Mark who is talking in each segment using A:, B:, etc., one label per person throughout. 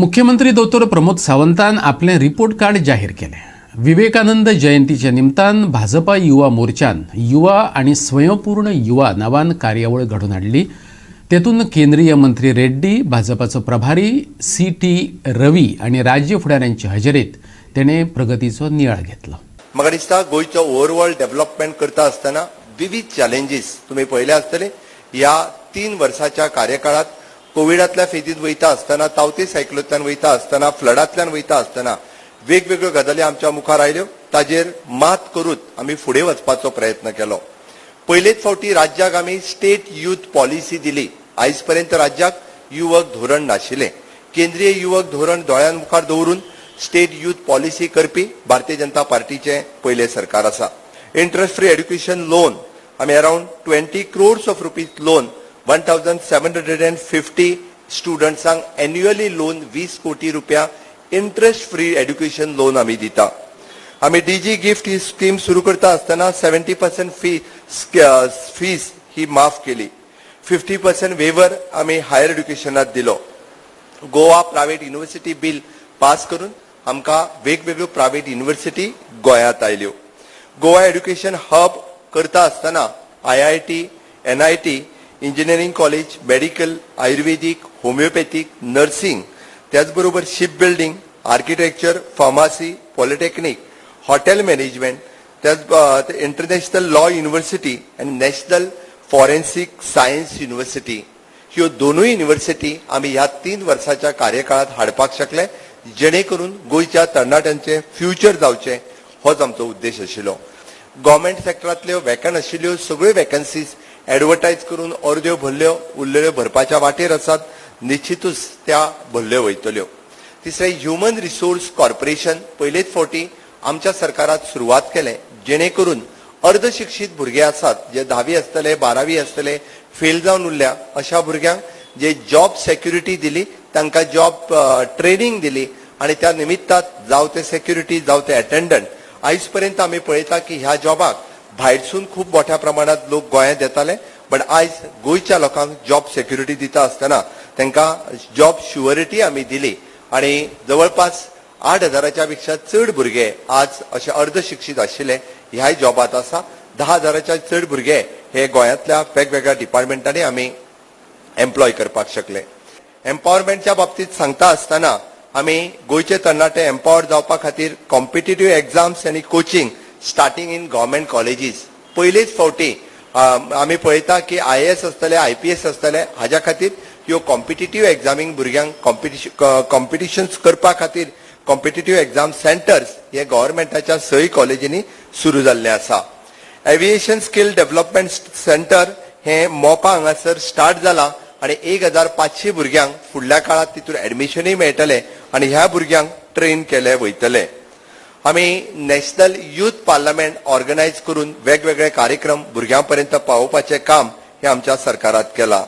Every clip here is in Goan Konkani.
A: मुख्यमंत्री दोतोर प्रमोद सावंतान आपलें रिपोर्ट कार्ड जाहीर केलें. विवेकानंद जयंतीच्या निमतान भाजपा युवा मोर्चान युवा आनी स्वयंपूर्ण युवा नांवान कार्यावळ घडोवन हाडली. तेतून केंद्रीय मंत्री रेड्डी, भाजपाचो प्रभारी सी टी रवी आनी राज्य फुडाऱ्यांचे हजेरेत तेणें प्रगतीचो नियाळ घेतलो.
B: म्हाका दिसता, गोंयचो ओवरऑल डेव्हलपमेंट करता आसतना विविध चॅलेंजीस तुमी पळयले आसतले. ह्या 3 वर्साच्या कार्यकाळात कोविडांतल्या फेजीत वयता आसतना, तावते सायकलोंतल्यान वयता आसतना, फ्लडांतल्यान वयता आसतना वेगवेगळ्यो गजाली आमच्या मुखार आयल्यो. ताजेर मात करूत आमी फुडें वचपाचो प्रयत्न केलो. पयलेच फावटी राज्याक आमी स्टेट युथ पॉलिसी दिली. आयज पर्यंत राज्याक युवक धोरण नाशिल्लें. केंद्रीय युवक धोरण दोळ्यां मुखार दवरून स्टेट युथ पॉलिसी करपी भारतीय जनता पार्टीचें पयलें सरकार आसा. इंट्रस्ट फ्री एड्युकेशन लोन आमी around 20 crores of rupees loan 1750 स्टुडंट्सांक annually loan, 20 कोटी रुपया इंट्रस्ट फ्री एड्युकेशन लोन आमी दिता. आमी डीजी गिफ्ट ही स्कीम सुरू करता आसतना 70% फीस ही माफ केली. 50% वेवर आमी हायर एड्युकेशनात दिलो. Goa private university bill pass करून आमकां वेगवेगळ्यो प्रायव्हेट युनिव्हर्सिटी गोंयांत आयल्यो. गोवा एड्युकेशन हब करता आसतना IIT, NIT, engineering college, medical, आयुर्वेदीक, होमिओपॅथीक, नर्सिंग, त्याच बरोबर ship building, architecture, pharmacy, polytechnic, hotel management, त्याच इंटरनॅशनल लॉ युनिव्हर्सिटी आनी नॅशनल फॉरेन्सिक सायन्स युनिव्हर्सिटी, ह्यो दोनूय युनिव्हर्सिटी आमी ह्या 3 वर्साच्या कार्यकाळात हाडपाक शकले, जेणे करून गोंयच्या तरणाट्यांचे फ्युचर जावचें, होच आमचो उद्देश आशिल्लो. गव्हर्मेंट सेक्टरांतल्यो वेकंट आशिल्ल्यो सगळ्यो वेकन्सीज एडवर्टायज करून अर्द्यो भरल्यो, उरलेल्यो भरपाच्या वाटेर आसात. निश्चितूच त्या भरल्यो वयतल्यो. तिसरें, ह्युमन रिसोर्स कॉर्पोरेशन पयलेच फावटी आमच्या सरकारात सुरवात केलें, जेणे करून अर्धशिक्षीत भुरगे आसात, जे धावी आसतले, बारावी आसतले, फेल जावन उरल्या, अशा भुरग्यांक जे जॉब सेक्युरिटी दिली, तांकां जॉब ट्रेनिंग दिली आनी त्या निमित्तात जावं ते सेक्युरिटी, जावं ते अटेंडंट, आयज पर्यंत आमी पळयता की ह्या जॉबाक भायरसून खूब मोठ्या प्रमाणात लोक गोंयांत येताले, बट आयज गोंयच्या लोकांक जॉब सेक्युरिटी दिता आसतना तांकां जॉब शुअरिटी आमी दिली आनी जवळपास 8 हजाराच्या पेक्षा चड भुरगे आज अशे अर्धशिक्षीत आशिल्ले ह्याय जॉबात आसा. 10 हजाराच्या चड भुरगे हे गोंयांतल्या वेगवेगळ्या डिपार्टमेंटांनी आमी एम्प्लॉय करपाक शकले. एम्पावरमेंटच्या बाबतीत सांगता आसतना आमी गोंयचे तरणाटे एम्पावर जावपा खातीर कॉम्पिटेटिव्ह एग्जाम्स आनी coaching starting in government colleges. पयलेच फावटी आमी पळयता की आयएएस आसतले, आयपीएस आसतले, हाज्या खातीर ह्यो कॉम्पिटेटिव्ह एग्जामींक भुरग्यांक कॉम्पिटिशन्स करपा खातीर कॉम्पिटेटिव्ह एग्जाम सेंटर्स हे गव्हर्मेंटाच्या सय कॉलेजींनी सुरू जाल्ले आसा. एव्हिएशन स्किल डेव्हलपमेंट सेंटर हे मोपा हांगासर स्टार्ट जाला आनी 1500 भुरग्यांक फुडल्या काळात तितून ऍडमिशनूय मेळटले आनी ह्या भुरग्यांक ट्रेन केले वयतले. आमी नॅशनल युथ पार्लमेंट ऑर्गनायज करून वेगवेगळे कार्यक्रम भुरग्यां पर्यंत पावोवपाचें काम हे आमच्या सरकारात केलां.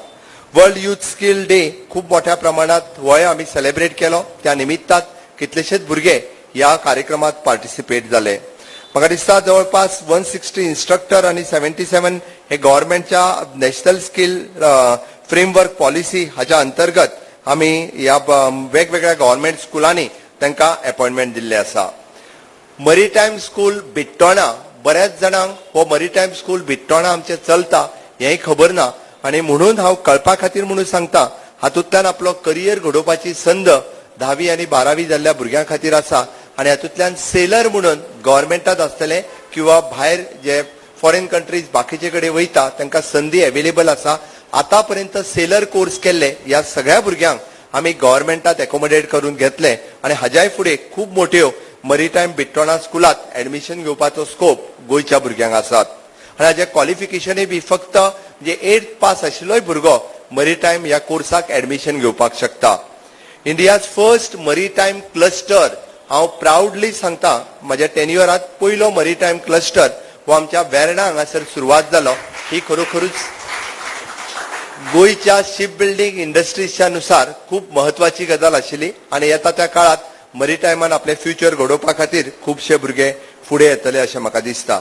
B: वर्ल्ड युथ स्किल डे खूब मोठ्या प्रमाणात होय आमी सेलिब्रेट केलो. त्या निमित्तात कितलेशेच भुरगे ह्या कार्यक्रमात पार्टिसिपेट जाले. म्हाका दिसता, जवळपास 160 इन्स्ट्रक्टर आनी 77 हे गव्हर्मेंटच्या नॅशनल स्किल फ्रेमवर्क पॉलिसी हाच्या अंतर्गत आमी ह्या वेगवेगळ्या गव्हर्मेंट स्कुलांनी तांकां अपॉयंटमेंट दिल्ले आसा. मरीटायम स्कूल बिट्टोणा, बऱ्याच जाणांक हो मरीटायम स्कूल बिट्टोणा आमचें चलता हेंय खबर ना आनी म्हणून हांव कळपा खातीर म्हणून सांगता, हातूंतल्यान आपलो करियर घडोवपाची संद धावी आनी बारावी जाल्ल्या भुरग्यां खातीर आसा आनी हातूंतल्यान सेलर म्हणून गव्हर्मेंटात आसतले किंवा भायर जे फॉरेन कंट्रीज बाकीचे कडेन वयता, तांकां संदी अवेलेबल आसा. आतां पर्यंत सेलर कोर्स केल्ले ह्या सगळ्या भुरग्यांक आमी गव्हर्मेंटात एकोमोडेट करून घेतले आनी हाज्याय फुडें खूब मोट्यो मरीटायम बिट्टोणा स्कुलात ऍडमिशन घेवपाचो स्कोप गोंयच्या भुरग्यांक आसात. आनी हाजे क्वॉलिफिकेशनूय बी फक्त म्हणजे एट पास आशिल्लोय भुरगो मरीटायम ह्या कोर्साक ऍडमिशन घेवपाक शकता. इंडियाज फर्स्ट मरीटायम क्लस्टर, हांव प्रावडली सांगता, म्हज्या टेन्युअरात पयलो मरीटायम क्लस्टर हो आमच्या वेर्णा हांगासर सुरवात जालो. ही खरोखरूच गोंयच्या शिप बिल्डिंग इंडस्ट्रीजच्या नुसार खूब म्हत्वाची गजाल आशिल्ली आनी येता त्या काळात मरीटायमान आपले फ्युचर घडोवपा खातीर खुबशे भुरगे फुडें येतले अशें म्हाका दिसता.